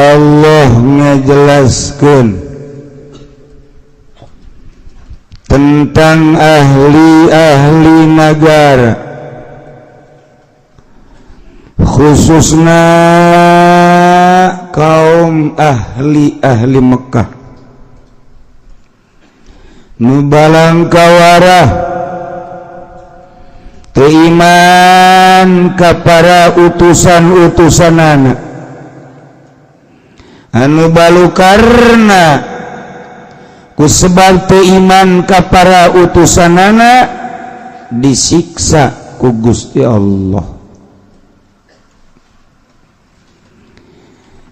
Allah ngajelaskeun tentang ahli-ahli nagara, khususna kaum ahli-ahli Mekkah nu balangkawarah teu iman ka para utusan-utusanana, anu balukarna ku sebab teu iman ka para utusanana disiksa ku Gusti Allah.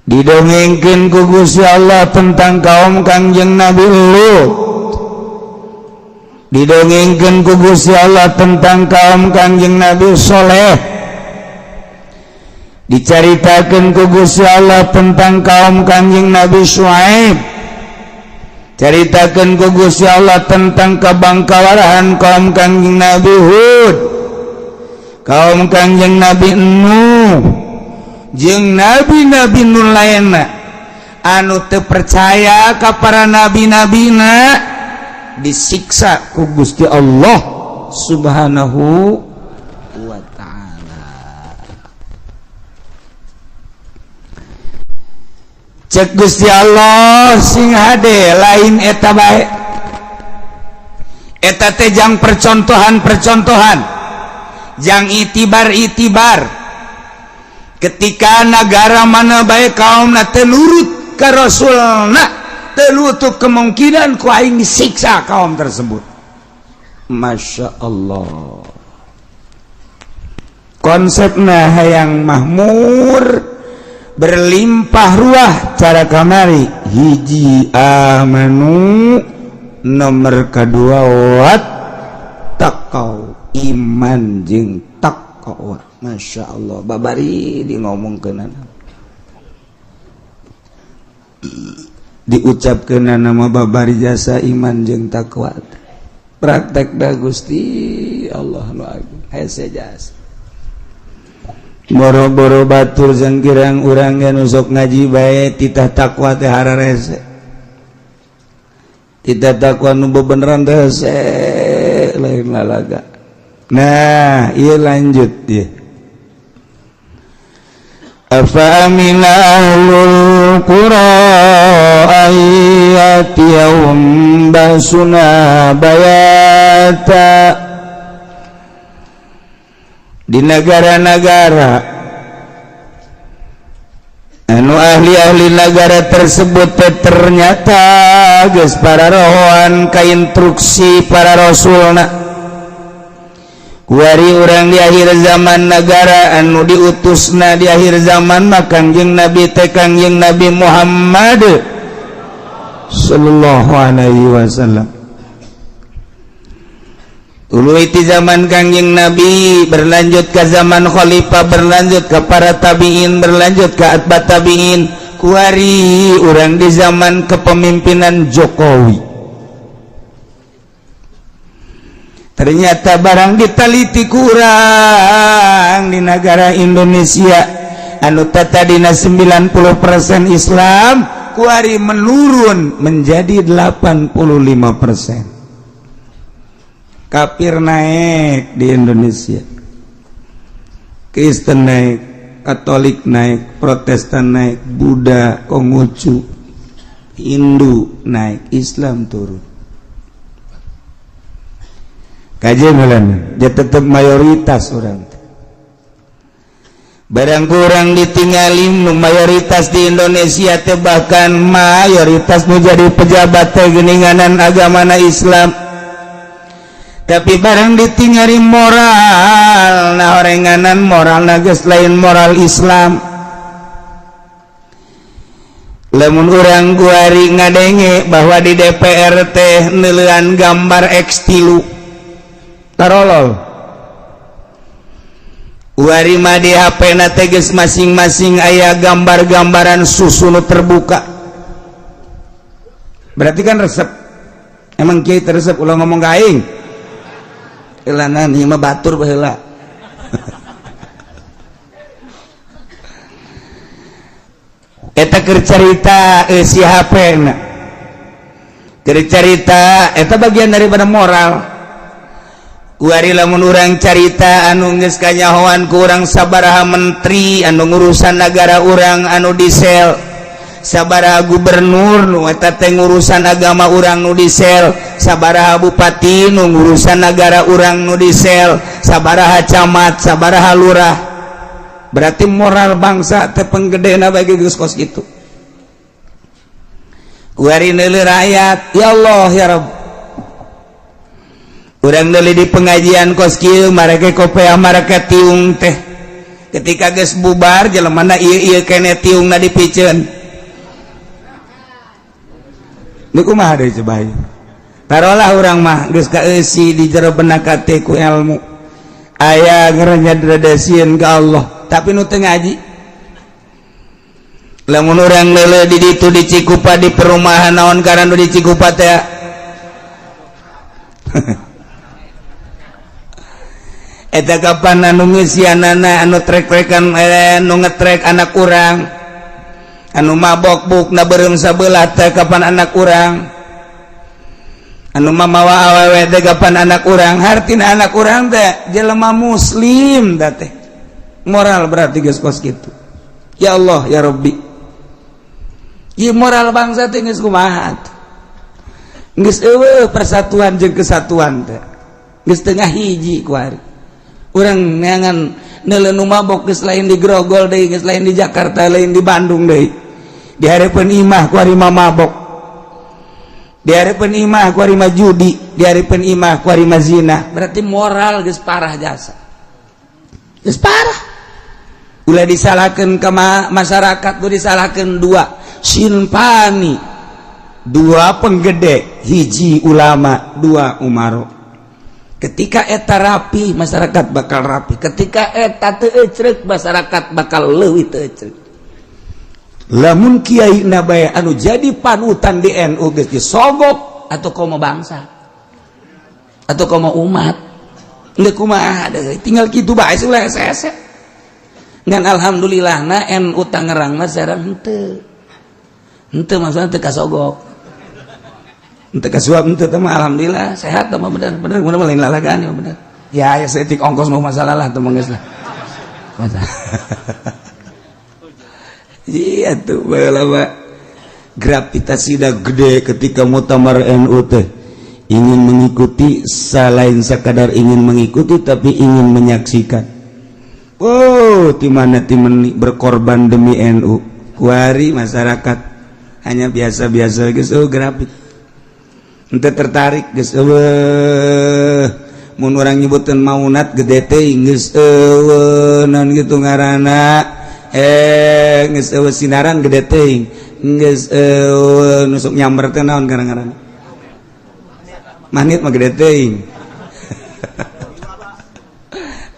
Didongengkeun ku Gusti Allah tentang kaum Kangjeng Nabi Lut, didongengkeun ku Gusti Allah tentang kaum Kangjeng Nabi Soleh, dicaritakeun ku Gusti Allah tentang kaum Kangjeng Nabi Syuaib, caritakeun ku Gusti Allah tentang kabangkawarahan kaum Kangjeng Nabi Hud, kaum Kangjeng Nabi Nuh, jeung nabi-nabi nu lainna anu teu percaya ka para nabi-nabina disiksa ku Gusti Allah Subhanahu wa ta'ala. Cek Gusti Allah sing hade lain eta bae, eta teh jang percontohan-percontohan, jang itibar-itibar. Ketika negara mana bae kaum teu nurut ka Rasulna, teu nutup kemungkinan ku aing disiksa kaum tersebut. Masya Allah, konsepna hayang mahmur berlimpah ruah cara kamari hiji amanu, nomor kedua wat taqau, iman jeung taqwa. Masya Allah, babari di ngomongkeun, diucapkeun nama babari jasa iman jeung takwa, praktek da Gusti Allah nu agung hese jasa. Boro-boro batur jangkirang urang ge nu sok ngaji bae titah takwa teh hararese, titah takwa nu bebeneran teh hese, lain lalaga. Nah, ieu lanjut ieu. Afa amina ahlul qura ayyatiyahum basuna bayata. Di negara-negara anu ahli-ahli negara tersebut ternyata geus para rohoan ka instruksi para rasulna. Kuari urang di akhir zaman, negara anu diutusna di akhir zaman mah Kangjeng Nabi teh Kangjeng Nabi Muhammad sallallahu alaihi wasallam. Tuluy ti zaman Kangjeng Nabi berlanjut ke zaman khalifah, berlanjut ke para tabiin, berlanjut ke atba tabiin. Kuari urang di zaman kepemimpinan Jokowi, ternyata barang ditaliti kurang di negara Indonesia anu tadina 90% Islam, kuari menurun menjadi 85%. Kafir naik di Indonesia, Kristen naik, Katolik naik, Protestan naik, Buddha, Konghucu, Hindu naik, Islam turun. Kajian dia tetap mayoritas orang. Barang kurang ditinggalin mayoritas di Indonesia teh, bahkan mayoritas nu jadi pejabat teh geninganan agamana Islam, tapi barang ditinggali moral, nah orenganan moral geus lain moral Islam. Lamun urang kuari ngadenge bahwa di DPR teh neuleuan gambar X tilu, tarolol. Wari mah di HP na teh geus masing-masing aya gambar-gambaran susu nu terbuka, berarti kan resep. Emang kiai teresep? Ulah ngomong ka aing elanan, ieu mah batur baheula. Eta keur carita si HP na keur carita, eta bagian daripada moral. Kuari lamun urang carita anu geus kanyahoan ku urang, sabaraha menteri anu ngurusan negara urang anu disel, sabaraha gubernur nu eta teh ngurusan agama urang nu disel, sabaraha bupati nu ngurusan negara urang nu disel, sabaraha camat, sabaraha lurah, berarti moral bangsa teh penggedena bagi geus kos kitu. Kuari neuleuh rakyat, ya Allah ya Rabb, urang neuleuh di pengajian kos kieu, marake kopea, marake tiung teh. Ketika geus bubar, jelemana ieu ieu kene, tiungna dipiceun. Ini kumaha deui coba ieu? Tarolah urang mah geus kaeusi di jero benak hate ku ilmu, aya ngarannya dradasieun ka Allah, tapi nu teu ngaji, lamun urang leuleuh di ditu di Cikupa, di perumahan naon karena nu di Cikupa teh, eta kapan anu ngeusianana, anu trek-trekan, anu ngetrek anak urang, anu mabok buk na beureum sabelah teh kapan anak urang, anu mamawa awewe teh kapan anak urang. Hartina anak urang teh jelema muslim da teh moral, berarti geus kos kitu. Ya Allah ya Rabbi, ieu moral bangsa teh geus kumaha? Geus eueuh persatuan jeung kesatuan teh, geus tengah hiji. Kuari urang neangan neuleuh nu mabok, geus lain di Grogol deui, geus lain di Jakarta, lain di Bandung deui, di hareupeun imah kuari mah mabok, di hareupeun imah kuari mah judi, di hareupeun imah kuari mah zina. Berarti moral geus parah jasa, geus parah. Ulah disalahkan ke masyarakat, ulah disalahkan. Dua sinfani, dua penggede, hiji ulama, dua umaro. Ketika eta rapi, masyarakat bakal rapi. Ketika eta teu ecrek, masyarakat bakal leuwih teu ecrek. Lamun kiai nabaya anu jadi panutan di NU geus disogok atau komo bangsa atau komo umat, geus kumaha deui? Tinggal kitu bae, ulah hese. Ngan alhamdulillah na NU Tangerang mah sareng henteu henteu, maksudna teu kasogok, henteu kasuap, henteu teh mah. Alhamdulillah sehat mah, bener bener bener, lain lalagaan ya, bener ya. Ya seetik ongkos mau masalah lah tuh, geus lah. Masalah. Iya tuh, baheula gravitasi dah gede ketika muktamar NU teh ingin mengikuti, selain sekadar ingin mengikuti, tapi ingin menyaksikan. Oh, di mana timen berkorban demi NU. Kuari masyarakat hanya biasa-biasa geus, oh grafik ente tertarik geus eueuh. Mun urang nyebuteun maunat gede teh geus eueuh, naon gitu ngaranna, geus eueuh sinaran gede teuing, geus eueuh nusuk nyamber teh, naon ngaran-ngaranna, manit mah gede teuing.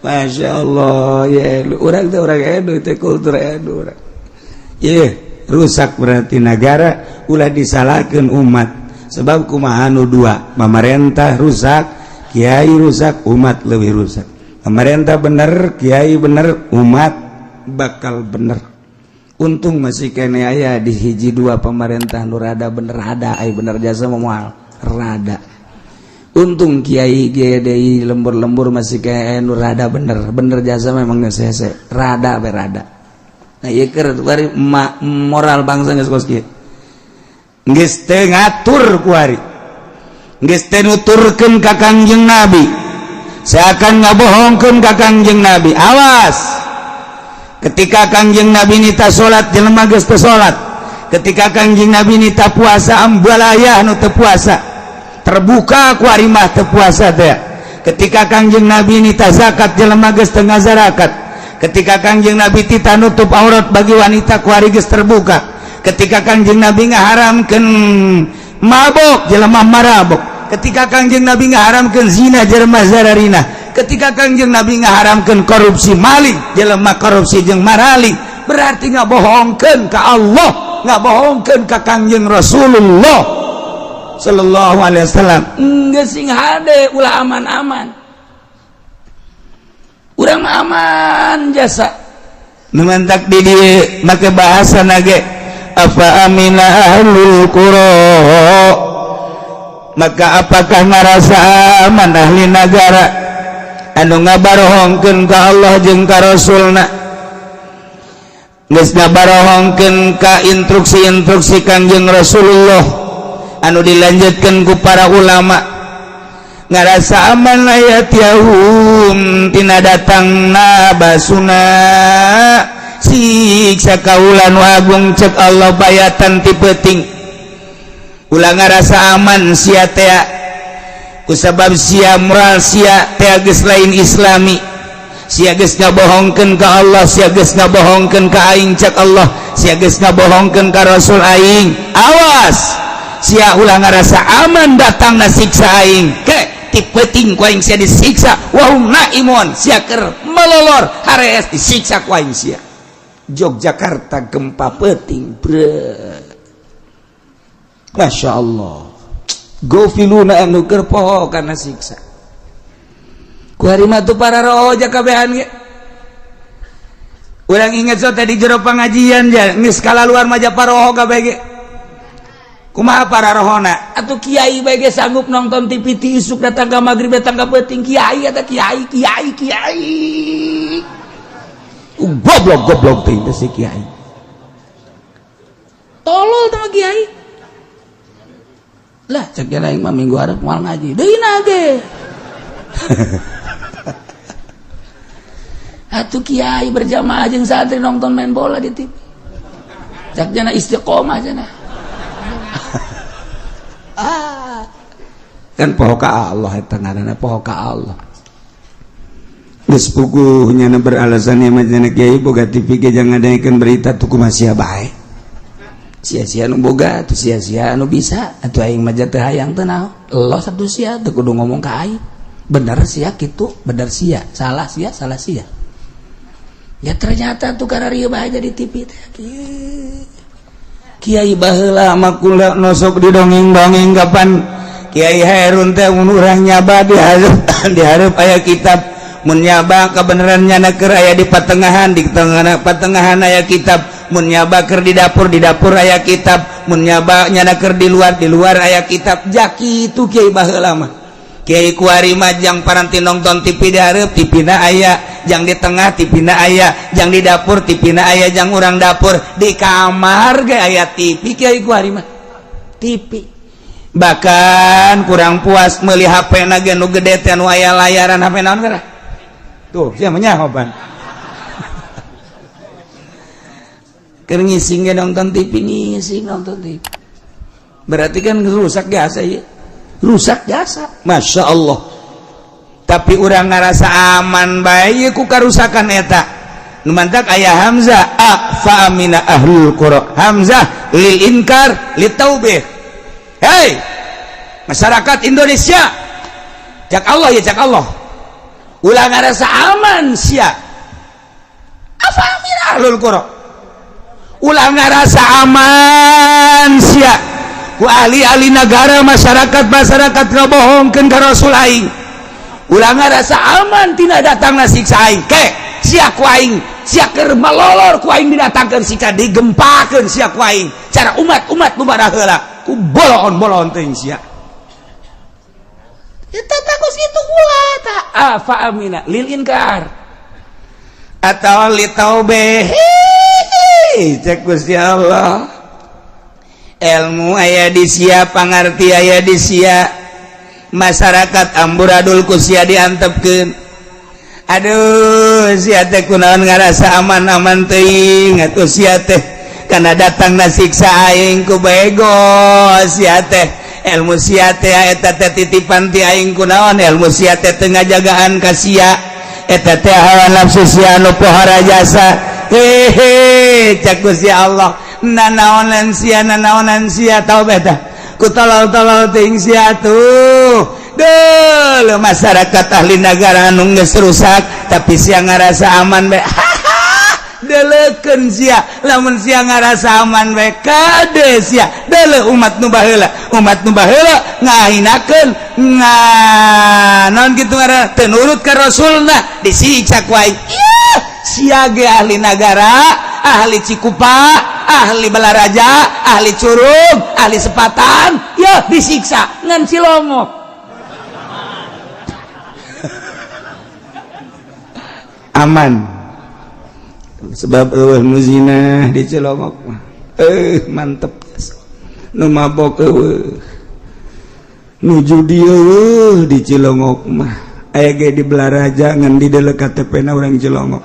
Masya Allah ya, urang teh urang edu teh, kultur edu urang. Ye, rusak berarti negara. Ulah disalahkan umat, sebab kumaha nu dua, pemerintah rusak, kiai rusak, umat lebih rusak. Pemerintah bener, kiai bener, umat bakal bener. Untung masih kene aya di hiji dua pemerintah nu rada bener, rada ai bener jasa moal rada. Untung kiai kiai lembur-lembur masih kayak nu rada bener, bener jasa memang geus hese, rada berada. Nah, ieu keur moral bangsa geus kos kieu, geus teu ngatur kuari, geus teu nuturkeun ka Kangjeng Nabi, seakan ngabohongkeun ka Kangjeng Nabi. Awas, ketika Kangjeng Nabi nita salat, jelema geus teu salat. Ketika Kangjeng Nabi nita puasa, ambalayah nu teu puasa, terbuka kuari mah teu puasa teh. Ketika Kangjeng Nabi nita zakat, jelema geus teu ngazarakat. Ketika Kangjeng Nabi tita nutup aurat bagi wanita, kuari geus terbuka. Ketika Kangjeng Nabi ngaharamkeun mabok, jelema marabok. Ketika Kangjeng Nabi ngaharamkeun zina, jelema zararina. Ketika Kangjeng Nabi ngaharamkeun korupsi, maling, jelema korupsi jeung maraling. Berarti ngabohongkeun ka Allah, ngabohongkeun ka Kangjeng Rasulullah Sallallahu Alaihi Wasallam. Enggak, sing hade, ulah aman-aman. Urang aman jasa nu mantak di dieu make bahasa nage. Afa amina ahlul qura, maka apakah ngarasa aman ahli nagara anu ngabarohongkeun ka Allah jeung ka Rasulna, geus ngabarohongkeun ka instruksi-instruksi Kangjeng Rasulullah anu dilanjutkan ku para ulama, ngarasa aman ayatiyahum tina datangna basuna siksa kaula nu agung? Cek Allah, bayatan ti peuting. Ulah ngarasa aman sia teh, kusabab sia moral sia teh geus lain islami. Sia geus ngabohongkeun ka Allah, sia geus ngabohongkeun ka aing, cek Allah, sia geus ngabohongkeun ka Rasul aing. Awas sia, ulah ngarasa aman datangna siksa aing. Ke ti peuting ku aing sia disiksa, wahum naimun, sia keur melolor harees disiksa ku aing sia. Yogyakarta gempa peuting bre. Masya Allah, gofiluna anu keur poho kana siksa. Ku hari mah tuh para roja kabehan ge. Urang inget so tadi jero pengajian ja geus kalaluar mah paroho kabeh ge. Kumaha para rohona atuh? Kiai bae ge sanggup nonton TV ti isuk datang ka magrib, datang ka peuting. Kiai eta, kiai kiai kiai goblok goblok teh si kiai tolol teh kiai lah. Cek aing mah minggu hareup moal ngaji deui na ge. Atuh kiai berjamaah jeung santri nonton main bola di TV, cek jana istiqomah jana. Ah, kan poho ka Allah eta, ngaranna poho ka Allah. Geus puguh nyana beralasan ya mah kiai boga TV ge jangan ngadaikeun berita tuh, kumaha sia bae, sia-sia nu boga tuh, sia-sia nu bisa atuh. Aing mah teu hayang teu naon, los atuh sia, teu kudu ngomong ka aing. Bener sia kitu, bener sia, salah sia, salah sia. Ya ternyata tuh kararieu bae jadi TV teh. Kiai baheula mah kula nosok di dongeng-dongeng, kapan Kiai Hairun teh mun urang nyaba di hareup, di hareup aya kitab. Mun nyaba kebenaran nyana keur aya di patengahan, di tengah patengahan aya kitab. Mun nyaba keur di dapur, di dapur aya kitab. Mun nyaba nyana keur di luar, di luar aya kitab. Jaki itu kiai baheula mah. Kiai kuari mah jang paranti nonton TV di hareup, TV na aya, jang di tengah TV na aya, jang di dapur TV na aya, jang urang dapur di kamar ge aya TV. Kiai kuari mah TV. Bahkan kurang puas meuli HP na ge nu gede teh, nu aya layaran. HP naon kara tuh sia mah nyaho pan. Keur ngising ge nonton TV, ngising nonton TV. Berarti kan rusak jasa ya, rusak jasa. Masya Allah, tapi urang ngerasa aman bae ku karusakan eta. Nu mantak aya hamzah a fa amina ahlul qura, hamzah lil inkar litaubih. Hei masyarakat Indonesia, cak Allah ya, cak Allah, ulah ngerasa aman sia. Afa amina ahlul qura, ulah ngerasa aman sia ku ahli-ahli negara, masyarakat masyarakat ngabohongkeun ka Rasul aing. Ulah ngarasa aman tina datangna siksa aing. Ke sia ku aing, sia keur malolor ku aing didatangkeun siksa, digempakeun sia ku aing cara umat-umat nu baraheula ku boloon-boloon teuing sia. Eta takos itu ulah ta afa amina lil inkar atau li taubeh. Cek Gusti Allah, ilmu aya di sia, pangarti aya di sia, masyarakat amburadul ku sia diantepkeun. Aduh, sia teh kunaon ngarasa aman-aman teuing atuh sia teh kana datangna siksa aing ku bego sia teh? Ilmu sia teh eta teh titipan ti aing, kunaon ilmu sia teh teu ngajagaan ka sia? Eta teh hawa nafsu sia anu pohara jasa. Hehe, cak Gusti Allah, nanaonan sia, nanaonan sia, tau beta ku tolol-tolol teuing sia tuh. Duh, masyarakat ahli negara anu geus rusak tapi sia ngarasa aman bae. Deleukeun sia, lamun sia ngarasa aman bae, kade sia deuleu umat nu baheula. Umat nu baheula ngahinakeun, nga naon kitu ngaranna, teu nurut ka rasulna, disiksa ku aing. Sia ge ahli nagara, ahli Cikupa. Ahli Balaraja, ahli Curug, ahli Sepatan, ya disiksa ngan Cilongok. Aman. Sebab eueuh nu zina di Cilongok mah. Mantep. Nu mabok eueuh. Nu judi eueuh di Cilongok mah. Aya ge di Balaraja ngan di deuleu KTP na urang Cilongok.